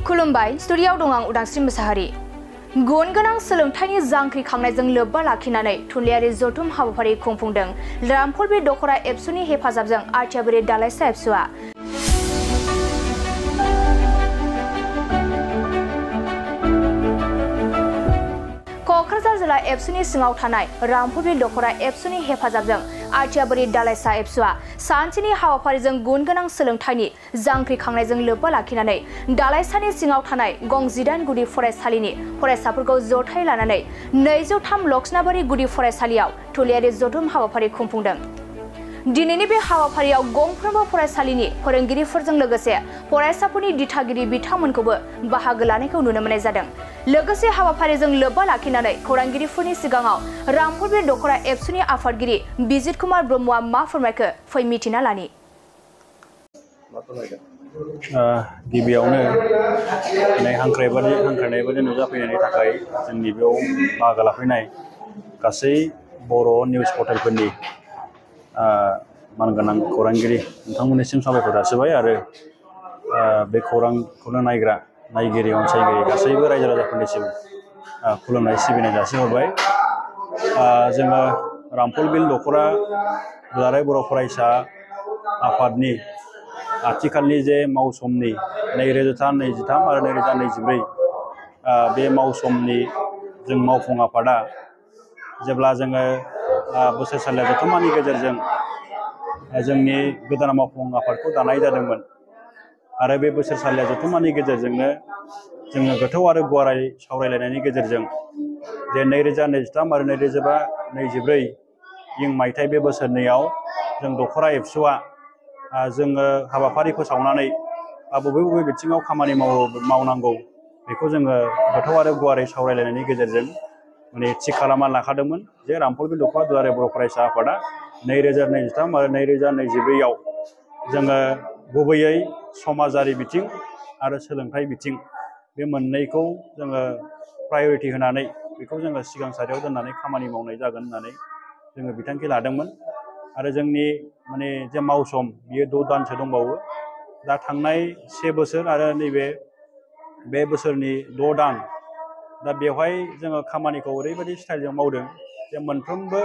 खुलुमबाय स्टुडियाव दं आं उदांस्रि मोसाहारि। गुन गोनां सोलोंथाइनि जांख्रिखांनायजों लोब्बा लाखिनानै थुनलाइयारि जथुम हाबाफारि खुंफुंदों रामफल बि दखरा एबसुनि हेफाजाबजों आर्थियाबारि दालाइसा एबसुआ। क'क्राझार जिल्ला एबसुनि सिङाव थानाय रामफल बि दखरा एबसुनि हेफाजाबजों आर्थियाबारि दालाइसा एबसुआ सानसेनि हाबाफारिजों गुन गोनां सोलोंथाइनि जांख्रिखांनायजों लोब्बा लाखिनानै दालाइसानि सिङाव थानाय गं 18 गुदि फरायसालिनि फरायसाफोरखौ जथाय लानानै 203 लक्ष्नाबारि गुदि फरायसालियाव थुनलाइयारि जथुम हाबाफारि खुंफुंदों। दिनैनि बे हाबाफारियाव गंफ्रोमबो फरायसालिनि फोरोंगिरिफोरजों लोगोसे फरायसाफोरनि दिथागिरि बिथांमोनखौबो बाहागो लानायखौ नुनो मोननाय जादों। लोगोसे हाबाफारिजों लोब्बा लाखिनानै खौरांगिरिफोरनि सिगाङाव रामफल बि दखरा एबसुनि आफादगिरि बिजित कुमार ब्रह्मआ मा फोरमायखो फै मिथिना लानि। गिबियावनो हांख्रायनाय बायदि नुजाफैनायनि थाखाय जोंनि बेयाव बाहागो लाफैनाय गासै बर' निउस पर्टेलफोरनि मानगोनां खौरांगिरि नोंथांमोननिसिम साबायखर जासिबाय आरो बे खौरांखौनो नायग्रा नायगिरि अनसायगिरि गासैबो रायजो राजाफोरनिसिम खुलुमनाय सिबिनाय जासिहरबाय। जोङो रामफल बिल दखरा दुलाराय बर' फरायसा आफादनि आथिखालनि जे मावसमनि 2023 आरो 2024 बे मावसमनि जों मावफुं आफादा जेब्ला जोङो बोसोरसालिया जथुम्मानि गेजेरजों जोंनि गोदान मावफुं आफादखौ दानाय जादोंमोन आरो बे बोसोरसालिया जथुम्मानि गेजेरजोंनो जोङो गोथौ आरो गुवारै सावरायलायनायनि गेजेरजों जे 2023 आरो 2024 इं मायथाइ बे बोसोरनैयाव जों दखरा एबसुआ जोङो हाबाफारि फोसावनानै बबे बिथिङाव खामानि मावनांगौ बेखौ जोङो गोथौ आरो गुवारै सावरायलायनायनि गेजेरजों थि खालामना लाखादोंमोन जे रामफल बि दखरा दुलाराय बर' फरायसा आफादा 2023 आरो 2024 आव जोङो गुबैयै समाजारि बिथिं आरो सोलोंथाइ बिथिं बे मोननैखौ जोङो प्रायरिटि होनानै बेखौ जोङो सिगां सारियाव दोननानै खामानि मावनाय जागोन होननानै जोङो बिथांखि लादोंमोन। आरो जोंनि जे मावसम बियो 6 दानसो दंबावो। दा थांनाय 1 बोसोर आरो नैबे बे बोसोरनि 6 दान दा बेवहाय जोङो खामानिखौ ओरैबायदि स्टाइलजों मावदों जे मोनफ्रोमबो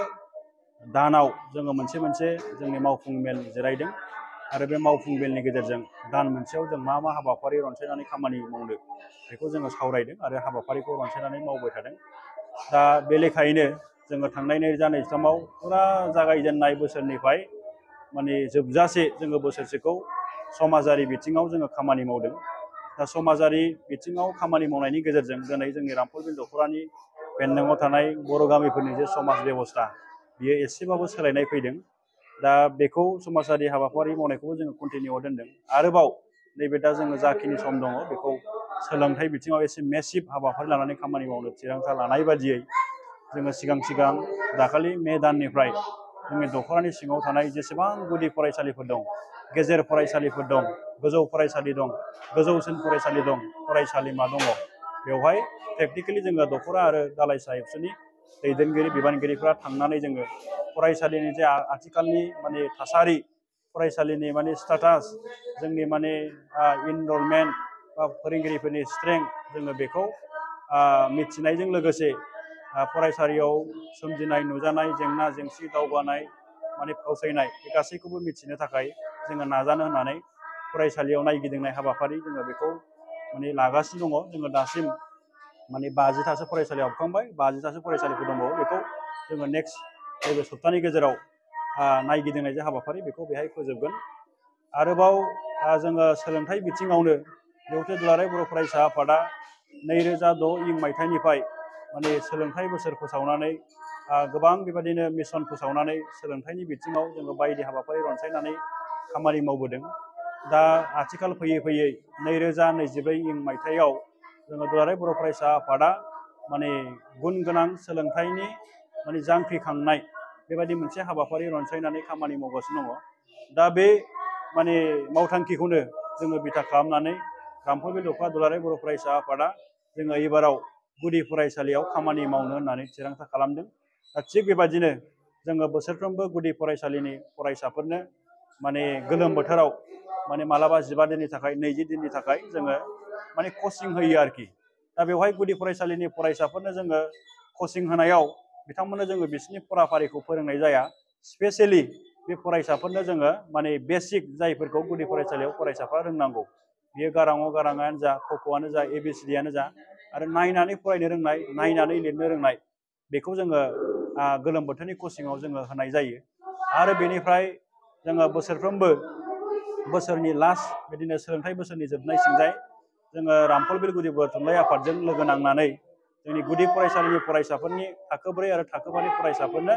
दानाव जोङो मोनसे जोंनि मावफुं मेल जिरायदों आरो बे मावफुं मेलनि गेजेरजों दान मोनसेयाव जों मा हाबाफारि रनसायनानै खामानि मावनो बेखौ जोङो सावरायदों आरो हाबाफारिखौ रनसायनानै मावबाय थादों। दा बे लेखायैनो जोङो थांनाय 2023 आव फुरा जागायजेननाय बोसोरनिफ्राय जोबजासे जोङो बोसोरसेखौ समाजारि बिथिङाव जोङो खामानि मावदों। दा समाजारि बिथिङाव खामानि मावनायनि गेजेरजों दिनै जोंनि रामफल बि दखरानि बेन्दोङाव थानाय बर' गामिफोरनि जे समाज बेबस्था बियो एसेबाबो सोलायनाय फैदों। दा बेखौ समाजारि हाबाफारि मावनायखौबो जोङो कन्टिनिउआव दोनदों। आरोबाव नैबे दा जोङो जाखिनि सम दङ बेखौ सोलोंथाइ बिथिङाव एसे मेसिभ हाबाफारि लानानै खामानि मावनो थिरांथा लानाय बादियै जोङो सिगां दाखालि मे दाननिफ्राय जोंनि दखरानि सिङाव थानाय जेसेबां गुदि फरायसालिफोर दं, गेजेर फरायसालिफोर दं, गोजौ फरायसालि दं, गोजौसिन फरायसालि दं, फरायसालिमा दङ, बेवहाय प्रेक्टिकेलि जोङो दखरा आरो दालाइसा एबसुनि दैदेनगिरि बिबानगिरिफ्रा थांनानै जोङो फरायसालिनि जे आथिखालनि थासारि, फरायसालिनि स्टेटास, जोंनि इनरलमेन्ट बा फोरोंगिरिफोरनि स्ट्रेंथ जोङो बेखौ मिथिनायजों लोगोसे फरायसालियाव सोमजिनाय नुजानाय जेंना जेंसि दावगानाय फावसायनाय बे गासैखौबो मिथिनो थाखाय जोङो नाजानो होननानै फरायसालियाव नायगिदिंनाय हाबाफारि जोङो बेखौ लागासिनो दङ। जोङो दासिम 50थासो फरायसालियाव हाबखांबाय, 50थासो फरायसालिफोर दंबावो। बेखौ जोङो नेक्स्ट नैबे सप्तानि गेजेराव नायगिदिंनाय जे हाबाफारि बेखौ बेहाय फोजोबगोन। आरोबाव जोङो सोलोंथाइ बिथिङावनो जिहेथु दुलाराय बर' फरायसा आफादा 2006 इं मायथाइनिफ्राय सोलोंथाइ बोसोर फोसावनानै गोबां बेबायदिनो मिशन फोसावनानै सोलोंथाइनि बिथिङाव जोङो बायदि हाबाफारि रनसायनानै खामानि मावबोदों। दा आथिखाल फैयै 2024 इं मायथाइयाव जोङो दुलाराय बर' फरायसा आफादा गुन गोनां सोलोंथाइनि जांख्रिखांनाय बेबायदि मोनसे हाबाफारि रनसायनानै खामानि मावगासिनो दङ। दा बे मावथांखिखौनो जोङो बिथा खालामनानै रामफल बि दखरा दुलाराय बर' फरायसा आफादा जोङो एबाराव गुदि फरायसालियाव खामानि मावनो होननानै थिरांथा खालामदों। दा थिग बेबायदिनो जोङो बोसोरफ्रोमबो गुदि फरायसालिनि फरायसाफोरनो गोलोम बोथोराव मालाबा 15 दिननि थाखाय 20 दिननि थाखाय जोङो माने कचिं होयो आरोखि। दा बेवहाय गुदि फरायसालिनि फरायसाफोरनो जोङो कचिं होनायाव बिथांमोननो जोङो बिसोरनि फराफारिखौ फोरोंनाय जाया। स्पेशेलि बे फरायसाफोरनो जोङो माने बेसिक जायफोरखौ गुदि फरायसालियाव फरायसाफ्रा रोंनांगौ, बियो गाराङाव गाराङानो जा, कख'आनो जा, ABCDआनो जा, आरो नायनानै फरायनो रोंनाय, नायनानै लिरनो रोंनाय, बेखौ जोङो गोलोम बोथोरनि कचिंआव जोङो होनाय जायो। आरो बेनिफ्राय जोङो बोसोरफ्रोमबो बोसोरनि लास्ट बिदिनो सोलोंथाइ बोसोरनि जोबनाय सिंजाय जोङो रामफलबिल गुदि थुनलाइ आफादजों लोगो नांनानै जोंनि गुदि फरायसालिनि फरायसाफोरनि थाखो 4 आरो थाखो 5नि फरायसाफोरनो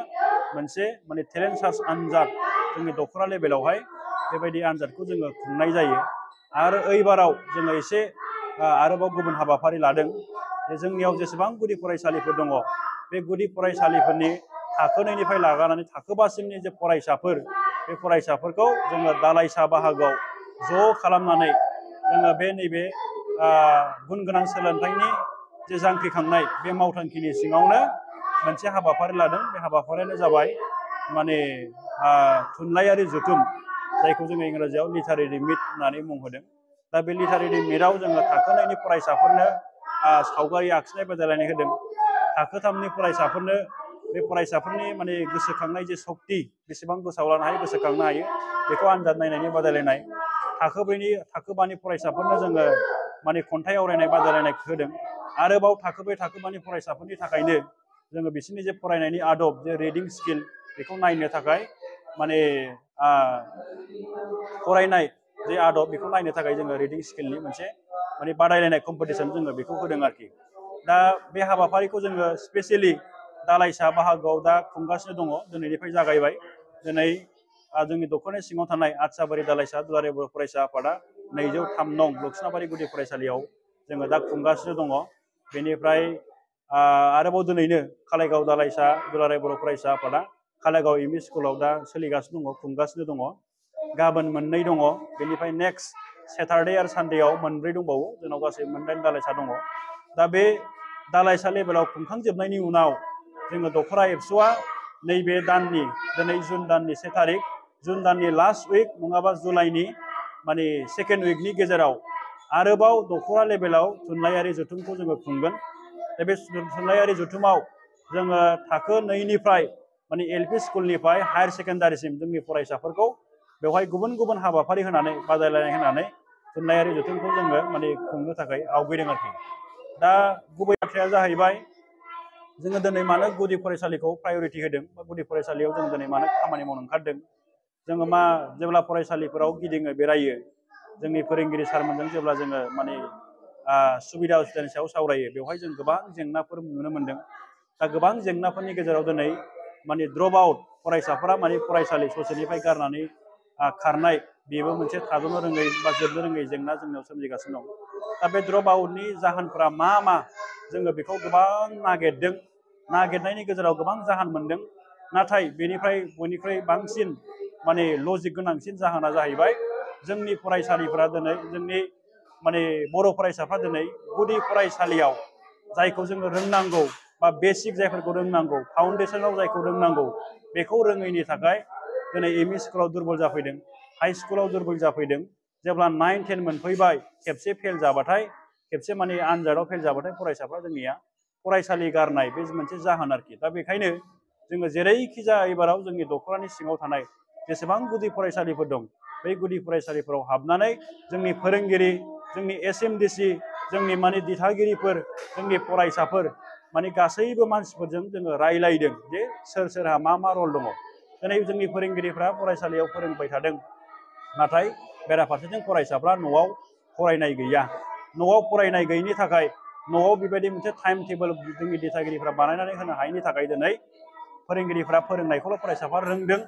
मोनसे माने टेलेन्ट सार्च आनजाद जोंनि दख'रा लेभेलावहाय बेबायदि आनजादखौ जोङो खुंनाय जायो। आरो ओइबाराव जोङो एसे आरोबाव गुबुन हाबाफारि लादों जे जोंनियाव जेसेबां गुदि फरायसालिफोर दङ, बे गुदि फरायसालिफोरनि थाखो 2निफ्राय लागानानै थाखो 5सिमनि जे फरायसाफोर, बे फरायसाफोरखौ जोङो दालाइसा बाहागोआव ज' खालामनानै जोङो बे नैबे गुन गोनां सोलोंथाइनि जे जांख्रिखांनाय बे मावथांखिनि सिङावनो मोनसे हाबाफारि लादों। बे हाबाफारियानो जाबाय माने थुनलाइयारि जथुम, जायखौ जोङो इंराजियाव लिटारेरि मिट होननानै मुं होदों। दा बे लिटारेरि मिटआव जोङो थाखो 2नि फरायसाफोरनो सावगारि आखिनाय बादायलायनाय होदों। थाखो 3नि फरायसाफोरनो बे फरायसाफोरनि माने गोसोखांनाय जे सक्ति, बेसेबां गोसोआव लानो हायो, गोसोखांनो हायो, बेखौ आनजाद नायनायनि बादायलायनाय। थाखो 5नि फरायसाफोरनो जोङो माने खन्थाइ आवरायनाय बादायलायनाय होदों। आरोबाव थाखो 4 थाखो 5नि फरायसाफोरनि थाखायनो जोङो बिसोरनि जे फरायनायनि आदब, जे रिडिं स्किल, बेखौ नायनो थाखाय माने फरायनाय जे आदब, बेखौ नायनो थाखाय जोङो रिडिं स्किलनि मोनसे माने बादायलायनाय कम्पिटिसन जोङो बेखौ होदों आरोखि। दा बे हाबाफारिखौ जोङो स्पेशेलि दालाइसा बाहागोआव दा खुंगासिनो दङ। दिनैनिफ्राय जागायबाय। दिनै जोंनि दख'रानि सिङाव थानाय आदसाबारि दालाइसा दुलाराय बर' फरायसा आफादा 203 नं लक्ष्मणाबारि गुदि फरायसालियाव जोङो दा खुंगासिनो दङ। बेनिफ्राय आरोबाव दिनैनो खालायगाव दालाइसा दुलाराय बर' फरायसा आफादा खालायगाव एमइ स्कुलाव दा सोलिगासिनो दङ, खुंगासिनो दङ। गाबोन 2 दङ। बेनिफ्राय नेक्स्ट सेटारडे आरो सानडेआव 4 दंबावो। जोंनाव गासै 8 दालाइसा दङ। दा बे दालाइसा लेभेलाव खुंखांजोबनायनि उनाव जोङो दख'रा एबसुआ नैबे दाननि, दिनै जुन दाननि 1 थारिख, जुन दाननि लास्ट उइक नङाबा जुलाइनि माने सेकेन्ड उइकनि गेजेराव आरोबाव दख'रा लेभेलाव थुनलाइयारि जथुमखौ जोङो खुंगोन। दा बे थुनलाइयारि जथुमाव जोङो थाखो 2निफ्राय माने एलपि स्कुलनिफ्राय हायार सेकेन्डारिसिम जोंनि फरायसाफोरखौ बेवहाय गुबुन गुबुन हाबाफारि होनानै, बादायलायनाय होनानै थुनलाइयारि जथुमखौ जोङो माने खुंनो थाखाय आवगायदों आरोखि। दा गुबै बाथ्राया जाहैबाय जोङो दिनै मानो गुदि फरायसालिखौ प्रायरिटि होदों, बा गुदि फरायसालियाव जों दिनै मानो खामानि मावनो ओंखारदों। जोङो जेब्ला फरायसालिफोराव गिदिङो बेरायो, जोंनि फोरोंगिरि सारमोनजों जेब्ला जोङो माने सुबिदा उसुबिदानि सायाव सावरायो, बेवहाय जों गोबां जेंनाफोर नुनो मोनदों। दा गोबां जेंनाफोरनि गेजेराव दिनै माने ड्रप आउट फरायसाफोरा माने फरायसालि ससेनिफ्राय गारनानै खारनाय, बेबो मोनसे थाद'नो रोङै बा जोबनो रोङै जेंना जोंनाव सोमजिगासिनो दं। दा बे ड्रप आउटनि जाहोनफोरा मा मा, जोङो बेखौ गोबां नागिरदों। नागिरनायनि गेजेराव गोबां जाहोन मोनदों। नाथाय बेनिफ्राय बयनिख्रुइ बांसिन माने लजिक गोनांसिन जाहोना जाहैबाय जोंनि फरायसालिफोरा दिनै, जोंनि माने बर' फरायसाफ्रा दिनै गुदि फरायसालियाव जायखौ जोङो रोंनांगौ, बा बेसिक जायफोरखौ रोंनांगौ, फाउन्डेसनाव जायखौ रोंनांगौ, बेखौ रोङैनि थाखाय दिनै एमइ स्कुलाव दुरबल जाफैदों, हाइ स्कुलाव दुरबल जाफैदों। जेब्ला 9, 10 मोनफैबाय, खेबसे फेल जाबाथाय, खेबसे माने आनजादाव फेल जाबाथाय फरायसाफ्रा जोंनिया फरायसालि गारनाय, बे मोनसे जाहोन आरोखि। दा बेखायनो जोङो जेरैखि जाया एबाराव जोंनि दख'रानि सिङाव थानाय जेसेबां गुदि फरायसालिफोर दं, बै गुदि फरायसालिफोराव हाबनानै जोंनि फोरोंगिरि, जोंनि एसएमडिसि, जोंनि माने दिथागिरिफोर, जोंनि फरायसाफोर, माने गासैबो मानसिफोरजों जोङो रायलायदों जे सोर सोरहा मा मा रल दङ। दिनै जोंनि फोरोंगिरिफ्रा फरायसालियाव फोरोंबाय थादों, नाथाय बेराफारसेथिं फरायसाफ्रा न'आव फरायनाय गैया। न'आव फरायनाय गैयिनि थाखाय, न'आव बेबायदि मोनसे टाइम टेबोल जोंनि दिथागिरिफ्रा बानायनानै होनो हायैनि थाखाय दिनै फोरोंगिरिफ्रा फोरोंनायखौल' फरायसाफ्रा रोंदों।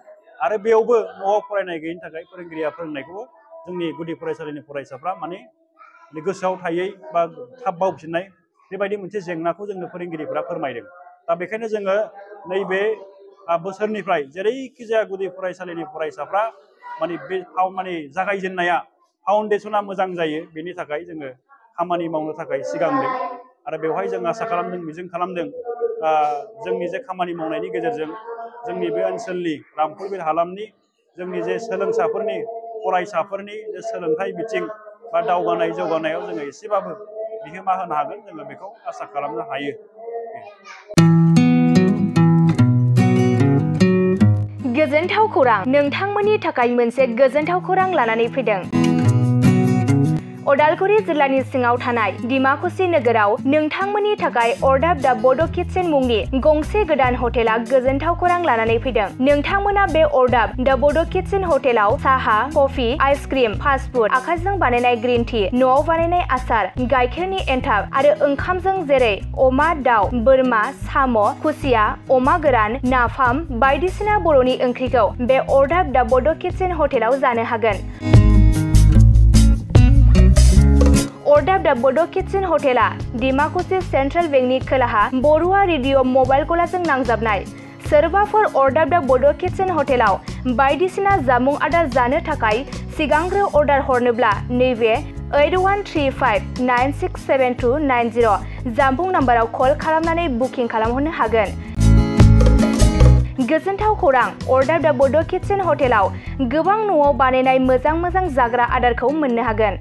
आरो बेयावबो न'आव फरायनाय गैयिनि थाखाय फोरोंगिरिया फोरोंनायखौबो जोंनि गुदि फरायसालिनि फरायसाफ्रा माने गोसोआव थायै बा थाब बावफिननाय, बेबायदि मोनसे जेंनाखौ जोंनो फोरोंगिरिफ्रा फोरमायदों। दा बेखायनो जोङो नैबे बोसोरनिफ्राय जेरैखि जाया गुदि फरायसालिनि फरायसाफ्रा माने जागायजेननाया फाउन्डेसना मोजां जायो, बेनि थाखाय जोङो खामानि मावनो थाखाय सिगांदों। आरो बेवहाय जों आसा खालामदों, मिजिं खालामदों जोंनि जे खामानि मावनायनि गेजेरजों जोंनि बे ओनसोलनि रामफलबिल हालामनि जोंनि जे सोलोंसाफोरनि, फरायसाफोरनि जे सोलोंथाइ बिथिं, बा दावगानाय जौगानायाव जोङो एसेबाबो बिहोमा होनो हागोन जोङो बेखौ आसा खालामनो हायो। गोजोनथाव खौरां, नोंथांमोननि थाखाय मोनसे गोजोनथाव खौरां लानानै फैदों। उदालगुरि जिल्लानि सिङाव थानाय डिमाकुसि नोगोराव नोंथांमोननि थाखाय अरदाब दा बड' किटचेन मुंनि गंसे गोदान हटेला गोजोनथाव खौरां लानानै फैदों। नोंथांमोना बे अरदाब दा बड' किटचेन हटेलाव साहा, कफि, आइसक्रिम, फास्ट फुड, आखाइजों बानायनाय ग्रीन टि, न'आव बानायनाय आसार, गाइखेरनि एन्थाब आरो ओंखामजों जेरै अमा, दाउ, बोरमा, साम', खुसिया, अमा गोरान, नाफाम बायदिसिना बर'नि ओंख्रिखौ बे अरदाब दा बड' किटचेन हटेलाव जानो हागोन। अरदाब दा बड' किटचेन हटेला डिमाकुसि सेन्ट्रेल बेंकनि खोलाहा बरुवा रेडिअ मबाइल गलाजों नांजाबनाय। सोरबाफोर अरदाब दा बड' किटचेन हटेलाव बायदिसिना जामुं आदार जानो थाखाय सिगांग्रो अर्डार हरनोब्ला नैबे 8135967290 जामबुं नाम्बाराव कल खालामनानै बुकिं खालामहरनो हागोन। गोजोनथाव खौरां, अरदाब दा बड' किटचेन हटेलाव गोबां न'आव बानायनाय मोजां जाग्रा आदारखौ मोननो हागोन।